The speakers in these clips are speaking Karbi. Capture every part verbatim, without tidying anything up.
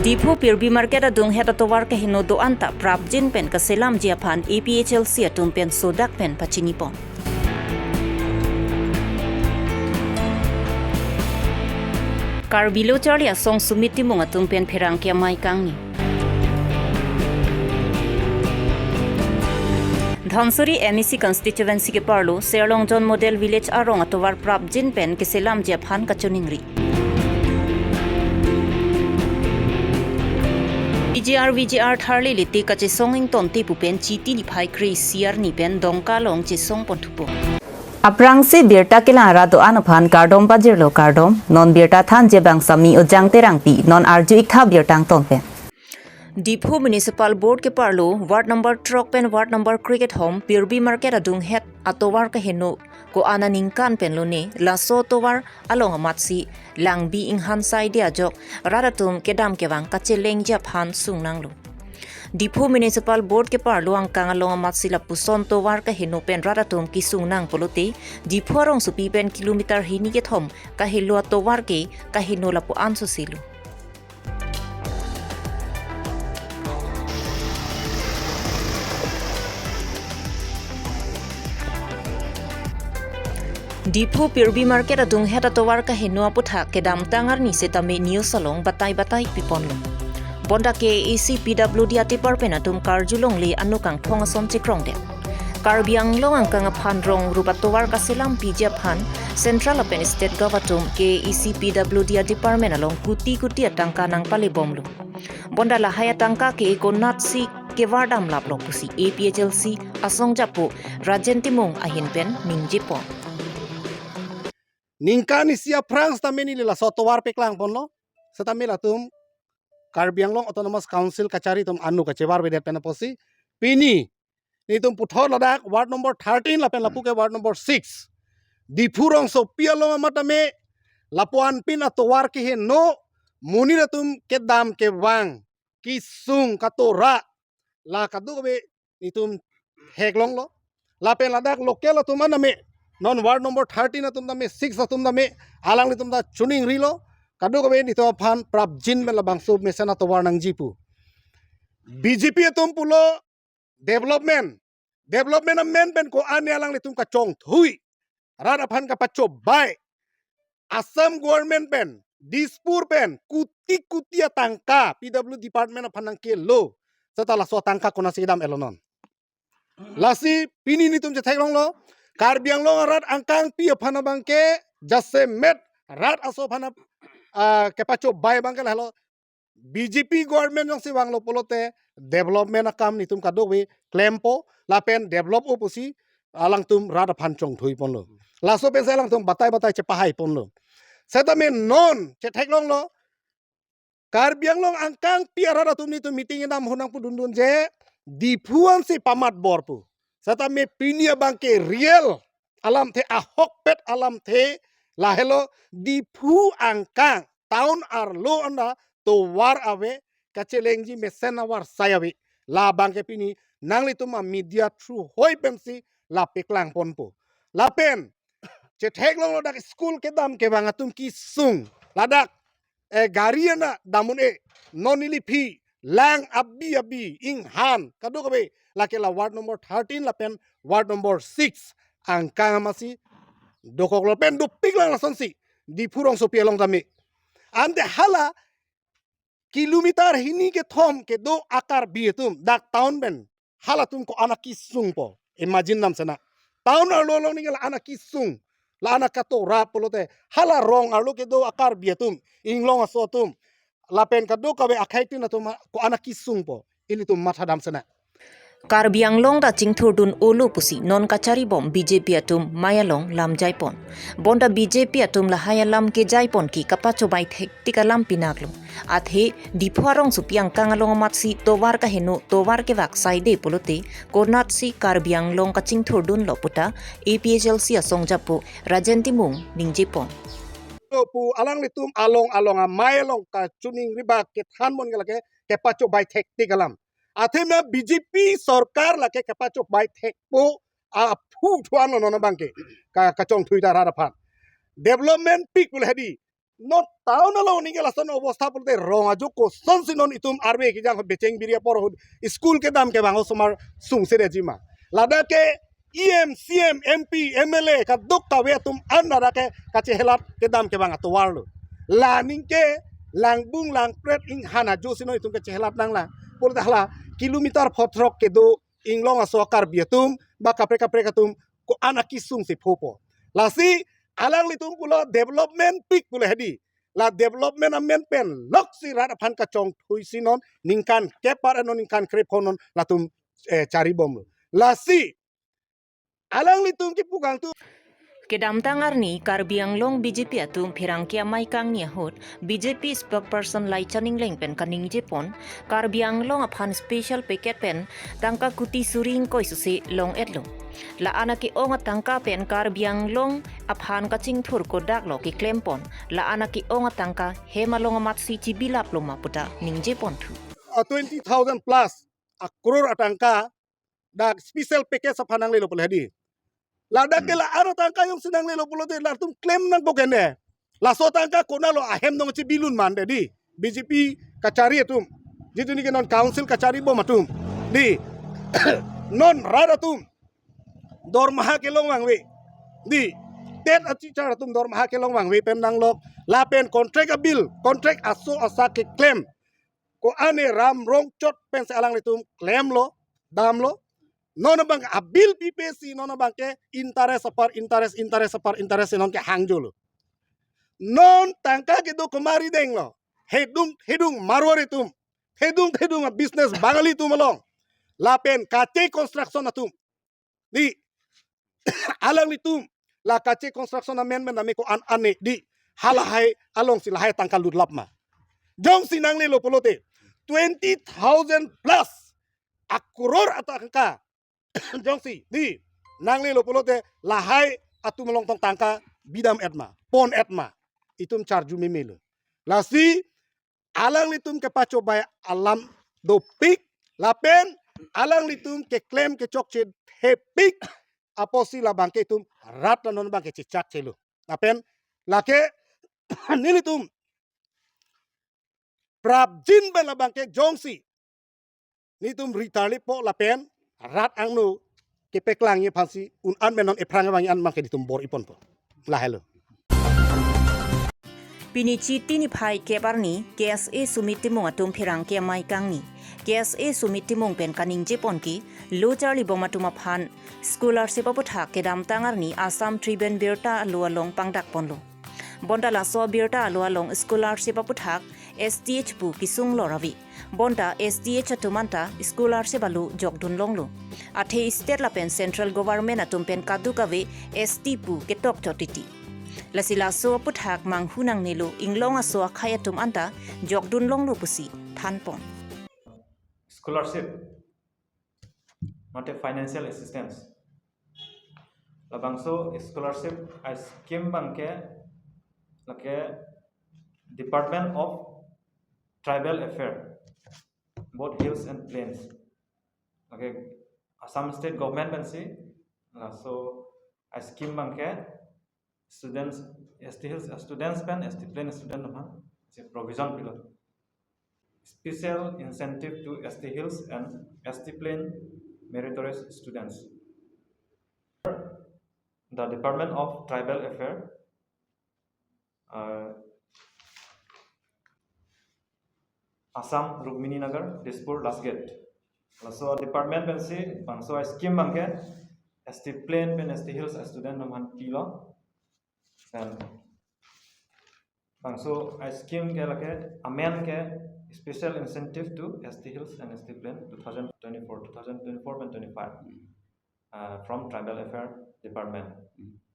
Diphu Pirbi Market adunghet atovar kaheno do-an ta prapjin pen kaselamji aphan A P H L C atum pen sodak pen pachinipon. Karbi Lo Charli Asong Sumit Timung atum pen pherangke amei kangni. Dhansiri M A C constituency keparlo Serlongjon Model Village arong atovar prapjin pen keselamji aphan kachoningri. P G R V G R tharli liti kachesong ingtonte pu pen Chiti niphai kre-isi arni pen Dongka along chesongpon thupo. Aphrangsi birta kelang arat do-an aphan kardom pajirlo kardom, non birta thanji abang Sami Ojang Terangpi, non arju-ik tha birta angton pen. Diphu Municipal Board keparlo, ward number throk pen ward number kre-kethom, Pirbi Market adunghet atovar kaheno ko-an aningkan pen lone, laso atovar along amatsi Langbi inghan saide ajok rat atum kedam kevang kachelengji aphan sungnanglo. Diphu Municipal Board keparlo angkang along amatsi lapuson tovar kaheno pen rat atum kesungnang pulote, Diphu arongsopi pen kilometer hini kethom kahelo atovar ke kaheno lapu-an sosilo. Diphu Pirbi Market adunghet atovar kaheno aputhak kedamtang arni setame news along batai batai piponlo. Bonta K A A C P W D adepartment atum karjulongle anokangthong ason chekrongdet. Karbi Anglong angkang aphan rong rup atovar kaselam piji aphan Central lapen State Gov atum K A A C P W D adepartment along kuti kuti atangka nangpalebomlo. Bonta lahai atangka ke konatsi kevardam laplo pusi A P H L C asong japo Rajen Timung ahin pen ningjepon. Ningkan isi aphrang setame neli laso atovar peklangponlo. Setame latum Karbi Anglong Autonomous Council kachari atum anu kachevar bedet pen apotsi pini netum puthot ladak ward number thirteen lapen lapu ke ward number six. Diphu rongsopi along amat tame lapu-an pin atovar keheno, monit atum kedam kevang, kesung katora, la kadokave netum theklonglo. Lapen ladak local atum an tame, non ward number thirteen atum tame, six atum tame, alanglitum ta choningrilo. Kadokave netum aphan prapjin pen labangso mesen atovar nangji pu. B J P atum pulo development. Development amen pen ko-an alanglitum kachongthui. Rat aphan kapachobai. Assam government pen, Dispur pen, kuti kuti atangka P W department aphan nangkelo. Seta laso atangka konatsi kedam-etlo non. Lasi pini netum chetheklonglo. Karbi Anglong arat angkangpi aphan abangke jasemet rat aso aphan ap-, ah, kepachobai abangke lahelo. B J P government jongsi vanglo pulote development akam netum kadokave klempo lapen develop-o pusi alangtum rat aphan chongthuiponlo. Laso pensi alangtum batai batai chepahaiponlo. Setame non chetheklonglo, Karbi Anglong angkangpi arat atum netum meeting kedam ahut nangpudundunje Diphu ansi pamatbor pu. Setame pini abangke real alamthe, ahokpet alamthe lahelo, Diphu angkang town arlo anta tovar ave, kachelengji mesen avarsai ave. Labangke pini nanglitum a media through hoi pensi la peklangponpo. Lapen chetheklonglo dak school kedam kevang atum kesung. Ladak, eh, gari ana dam un-e, non neli aphi lang abi abi inghan kadokave, lake la ward number thirteen lapen ward number six angkang amatsi dokoklo pen dopiklang lasonsi Diphu rongsopi along tame. Ante hala kilometer hini kethom kedo a-Karbi atum dak town pen halatum ko-an akesungpo. Imagine dam sena. Town arlo along ningke la-an akesung, la-an akatora pulote hala rong arlo kedo a-Karbi atum, inglong aso atum, lapen kadokave akhei tin atum ko-an akesungpo. Ilitum mathadam sena. Karbi Anglong ta chingthurdun-olo pusi non kacharibom B J P atum mei along lamjaipon. Bonta B J P atum lahai alam kejaipon ke kapachobai thektik alam pinaklo. Athe Diphu arongsopi angkang along amatsi tovar kaheno tovar kevak saide pulote konatsi Karbi Anglong kachingthurdunlo puta A P H L C asong japo Rajen Timung ningjepon. Pu alanglitum along along amei along kachoningri bak kethanbom ke lake kepachobai thektik alam. Athema B J P sorkar lake kepachobai thekpo aphu thuanlo non abangke ka, kachongthui ta rat aphan. Development pik pule hedi. Non town along ningke lason obostha pulote rong ajo kosonsi non itum arve kejang becheng biri apor ahut school kedam kevang osomar sungse dejima. Ladak ke E M, C M, M P, M L A kadokave atum an ladak ke kachehelat kedam kevang atovar lo. La ningke langbung langpret inghan ajosi non itum kachehelat nanglang. Pulote hala kilometer photrok kedo inglong aso Karbi atum ba kaprek kaprek atum ko-an akesung si phopo. Lasi alanglitum pulo development pik pulo hedi. La development amen pen loksi rat aphan kachongthuisi non ningkan kep-ar non ningkan krepho non latum, eh, charibomlo. Lasi alanglitum kipu kangtung. Kedamtang arni Karbi Anglong B J P atum pherangke amei kangni ahut B J P spokesperson Laichan Engleng pen kaningjepon, Karbi Anglong aphan special package pen tangka kuti suri ingkoi suse long-etlo. La-an ake-ong atangka pen Karbi Anglong aphan kachingthur kodak lo keklempon, la-an ake-ong atangka hem along amatsi chibilap loma puta ningjeponthu. A twenty thousand plus a crore atangka dak special package aphan nanglelo pulo hedi. Ladak ke la-an atangka jongsi nanglelo pulote latum klem nangpo kene. Laso tangka konatlo ahem nong chibilun mande di. B J P kachari atum. Jitu ningke non council kachari bom atum. Di. Non rat atum dormaha kelong vangve. Di. TET achichar atum dormaha kelong vangve pen nanglok. Lapen contract abill, contract aso asa keklem. Ko-an ne ram rong chot pensi alanglitum klemlo, damlo. Non abang abill pipesi, non abang ke interest apar interest, interest apar interest non ke hangjolo. Non tangka kedo komat ridenglo. Hedung hedung Marwari atum, hedung hedung a business Bangali atum along. Lapen kache construction atum. Di. Alanglitum la kache construction amen men name ko-an ane di. Halahai alongsi lahai tangka lutlap ma. Jongsi nanglelo pulote twenty thousand plus a crore atangka. Jongsi di nanglelo pulote lahai atum along tong tangka bidam-et ma, pon-et ma. Itum charju memelo. Lasi alanglitum kepachobei alam dopik, lapen alanglitum keklem kechokche thepik apotsi labang ke itum rat non abang ke chechakchelo. Lapen lake nelitum prapjin pen labang ke jongsi netum ritarlipo lapen rat angno kepeklangji aphansi un-an pen non ephrang abang an abang ke netum bor-iponpo. Lahelo. Pini Chiti niphai kep arni K S A Sumit Timung atum pherangke amei kangni, K S A Sumit Timung pen kaningjepon ke lo charlibom atum aphan scholarship aputhak kedamtang arni Assam Tribune birta alo along pangdakponlo. Bonta laso birta alo along scholarship aputhak S T H pu kesung lor ave. Bonta S T H atum anta scholarship alo jokdun longlo. Athe state lapen central government atum pen kadokave S T pu ketok chot titi. Lasi laso aputhak manghu nangnelo inglong aso akhei atum anta jokdun longlo pusi thanpon. Scholarship mate financial assistance. Labangso scholarship a-scheme abang ke lake Department of Tribal Affair, both Hills and Plains. Lake Assam State Government pensi laso a-scheme abang ke students, S T Hills students pen S T Plain student atum aphan si provision pilo. Special incentive to S T Hills and S T Plain meritorious students. The Department of Tribal Affair, uh, Assam, Rukmini Nagar, Dispur, Last Gate. Laso department pensi bangso a-scheme abang ke S T Plain pen S T Hills student atum aphan pilo. Dan bangso a-scheme ke lake amen ke special incentive to S T Hills and S T Plain two thousand twenty-four, two thousand twenty-four pen twenty-five, uh, from Tribal Affair Department.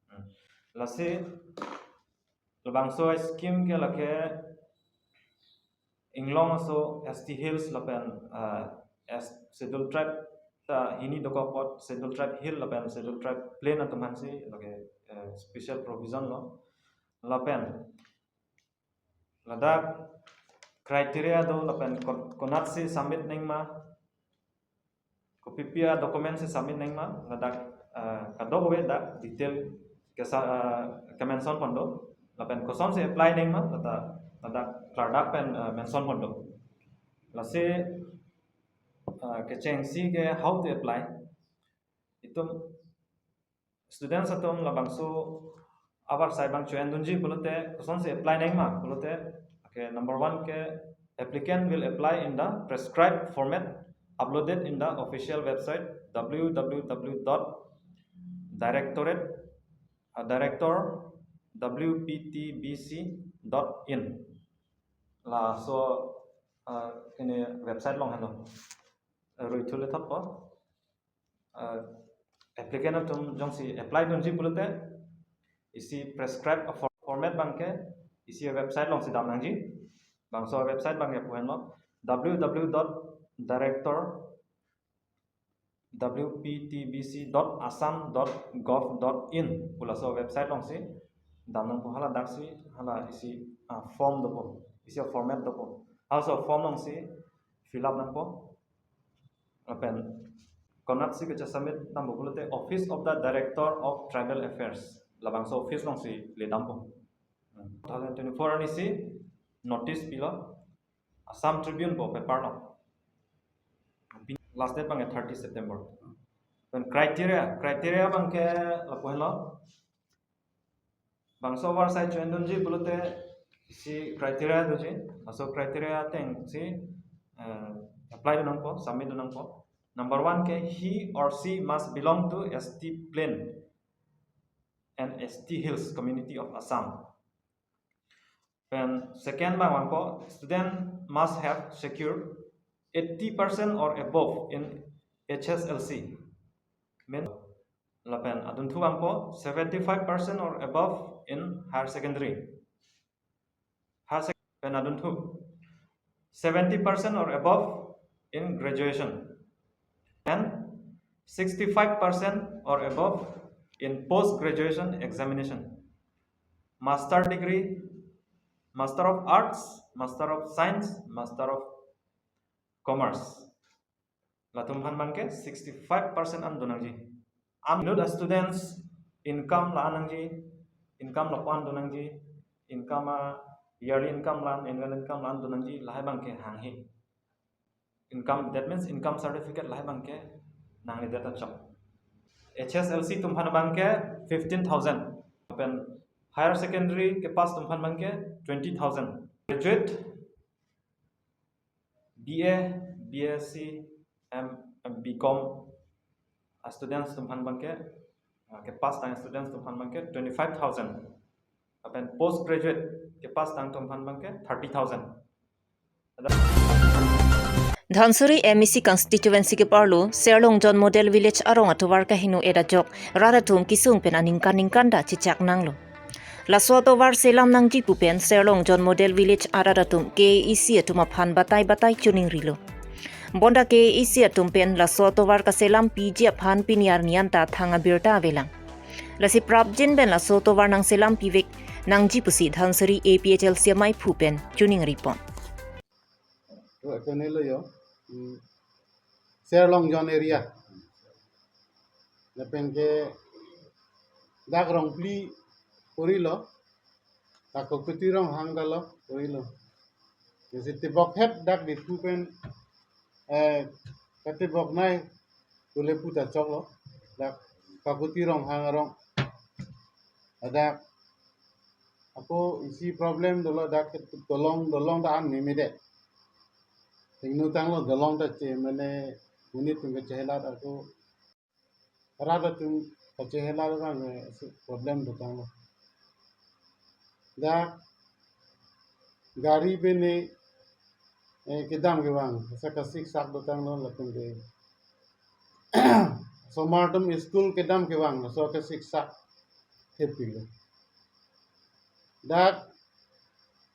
Hmm. Lasi labangso scheme ke lake inglong aso S T Hills lapen, uh, as Scheduled Tribe ta hini dokok apot Scheduled Tribe Hill lapen Scheduled Tribe Plain atum aphansi lake, uh, special provision lo. Lapen ladak criteria do lapen kon-, konatsi submit nangma, kopipi a-document si submit nangma, ladak, ah, kadokave dak detail kesa-, ah, kemention pon do. Lapen kosonsi apply nangma, lata, lata klardak pen, eh, mention pon do. Lasi, eh, kechengsi ke how to apply. Itum students atum labangso avarsai abang cho-endunji pulote, kosonsi apply nangma pulote, okay, number one ke, applicant will apply in the prescribed format uploaded in the official website w w w dot directorate, uh, director w p t b c dot in. Laso, uh, ini website along henlo. Rui thule thotpo. Uh, applicant atum jongsi apply dunji pulote, isi prescribed for-, format abangke, isi website alongsi dam nangji. Bangso website abangke pu henlo, w w w dot director w p t b c dot assam dot gov dot in pu laso website alongsi dam nangpo. Haladaksi hala isi, ah, form dopo, isi format dopo. Halaso form alongsi fill up nangpo. Lapen konatsi kache-submit nangpo pulote Office of the Director of Tribal Affairs, labangso office alongsi le dampo. Two thousand twenty-four arnisi notice pilo. Assam Tribune pu paper along. Last date abangke thirty September. Then criteria, criteria abangke lapu henlo. Bangso avarsai cho-endunji pulote isi criteria doji. Laso criteria atengsi, eh, apply dun nangpo, submit dun nangpo. Number one ke, he or she must belong to S T Plain and S T Hills community of Assam. Then second abang vangpo, student must have secured eighty percent or above in H S L C. Mean, lapen adunthu vangpo, seventy-five percent or above in higher secondary. Higher sec-, pen adunthu, seventy percent or above in graduation. And sixty-five percent or above in post-graduation examination. Master degree, Master of Arts, Master of Science, Master of Commerce. Latum aphan abangke sixty-five percent an do nangji. An inut a students income la-an nangji, income lapu-an do nangji, income a yearly income la-an, annual income la-an do nangji, lahai abangke hanghe. Income, that means income certificate lahai abangke nangledet achok. H S L C atum aphan abangke fifteen thousand. Pen higher secondary kepass atum aphan abangke twenty thousand. Graduate B A, B S C, M, M, B Com a students atum aphan abangke, ah, kepass tang students atum aphan abangke twenty-five thousand. Lapen post graduate kepass tang atum aphan abangke thirty thousand. Dhansiri M A C constituency keparlo Serlongjon Model Village arong atovar kaheno et ajok rat atum kesung pen aningkan ningkan ta chechak nanglo. Laso atovar selam nangji pu pen Serlongjon Model Village arat atum K A A C atum aphan batai batai choningrilo. Bonta K A A C atum pen laso atovar kaselam piji aphan pini arni anta thang abirta avelang. Lasi prapjin pen laso atovar nangselam pivek nangji pusi Dhansiri A P H L C amaiphu pen choningripon. Ro, ito nilo yo. Hmm. Serlongjon area. Lapen ke dak Rongpli purilo. Dak Kakuti Ronghang dalo purilo. Jesi tibok het dak Diphu pen, eh, katibok nai pule puta choklo. Dak Kakuti Ronghang arong. Dak ako isi problem dolo, dak dolong, dolong ta an nimide. Tingnu tanglo dolong ta che mane unit tingke chehelat ako rat atum kachehelat abang, eh, problem do tanglo. Dak gari bene, eh, kedam kevang, sa kasiksak do tanglo lapen ke. Osomar atum school kedam kevang, so kasiksak thepilo. Dak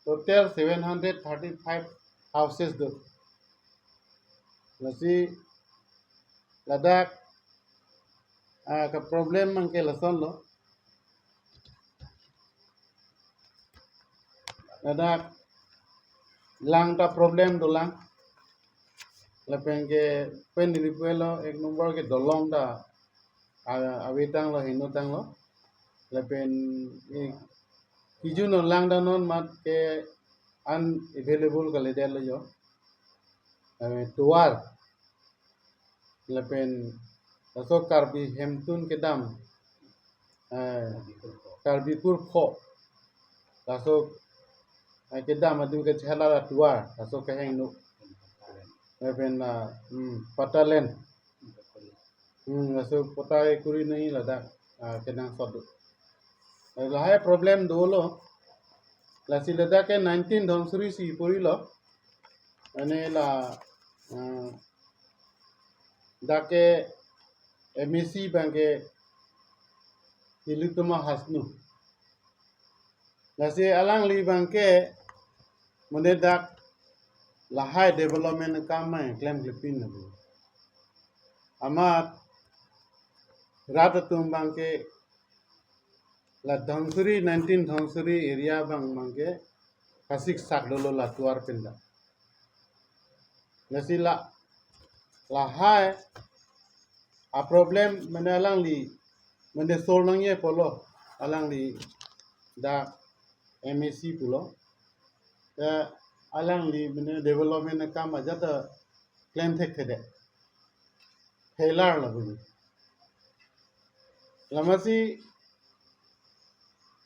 total seven hundred thirty-five houses do. Lasi ladak, ah, ka problem abangke lasonlo. Ladak lang ta problem dolang. Lapen ke pen neli pulo ek number ke dolong ta, ah, ave tanglo, heno tanglo. Lapen ik kejun along langdamnon amat ke unavailable kalidet lo jo. Eh, tovar. Lapen laso Karbi Hemtun kedam. Eh, Karbi Kurpho. Laso, eh, kedam adim ke chelar atovar. Laso kehingno. Lapen, ah, hmm, patta land. Hmm, laso patta kuri nangji ladak, ah, kenangsot do. Eh, lahai problem dolo. Lasi ladak ke nineteen Dhansiri si purilo. Ane la, ah, dak ke M A C abang ke Tilottama Hasnu. Lasi alangli abang ke mane dak lahai development akam mai klemklepin lapu. Amat rat atum abang ke la Dhansiri, nineteen Dhansiri area abang abang ke kasiksak dolo la tovar pen dak. Lasi la lahai aproblem mane alangli mane solve nangji pulo, alangli dak M A C pulo. Ya, alangli mane development akam ajat ta klem thekthedet. Failure lapu. Lasi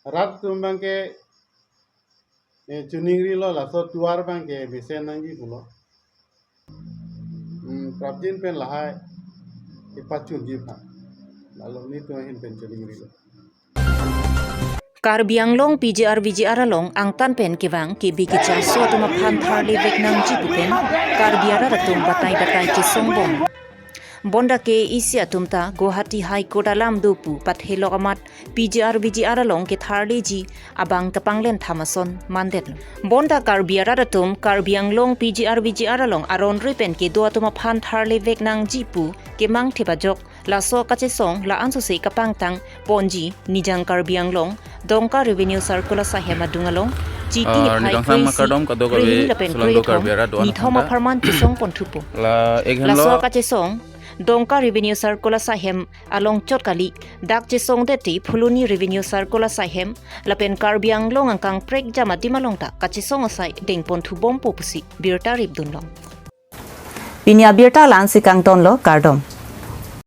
rat atum abang ke, eh, choningrilo laso tovar abang ke mesen nangji pulo. Hmm, prapjin pen lahai kepachunji aphan. Lalo nelitum ahin pen choningrilo. Karbi Anglong P G R V G R along angtan pen kevang kebi kechaso atum aphan tharlevek nangji pu pen Karbi arat atum batai batai chesongbom. Bonta ke isi atum ta Guwahati High Court alam do pu pathelok amat P G R V G R along ketharleji abang kepanglen tham ason mandetlo. Bonta Karbi arat atum Karbi Anglong P G R V G R along aron ri pen kedo atum aphan tharlevek nangji pu kemang thip ajok laso kachesong la-an sose kapangtang ponji Nijang Karbi Anglong, Dongka Revenue Circle asaihem adung along, Chiti Ah, niphai nidang sang kre-isi, makardom kadokave kre-hini lapen selangdo kre-thom, Karbi arat do-an nithom aphanta. Apharman chesong ponthupo. La ek hem laso lo. Kachesong, Dongka Revenue Circle asaihem along chot kali, dak chesongdet ti Phuloni Revenue Circle asaihem, lapen Karbi Anglong angkang prekjam adim along ta kachesong asai dengponthubompo pusi birta ripdunlong. Pini abirta la-ansi kangtonlo, kardom.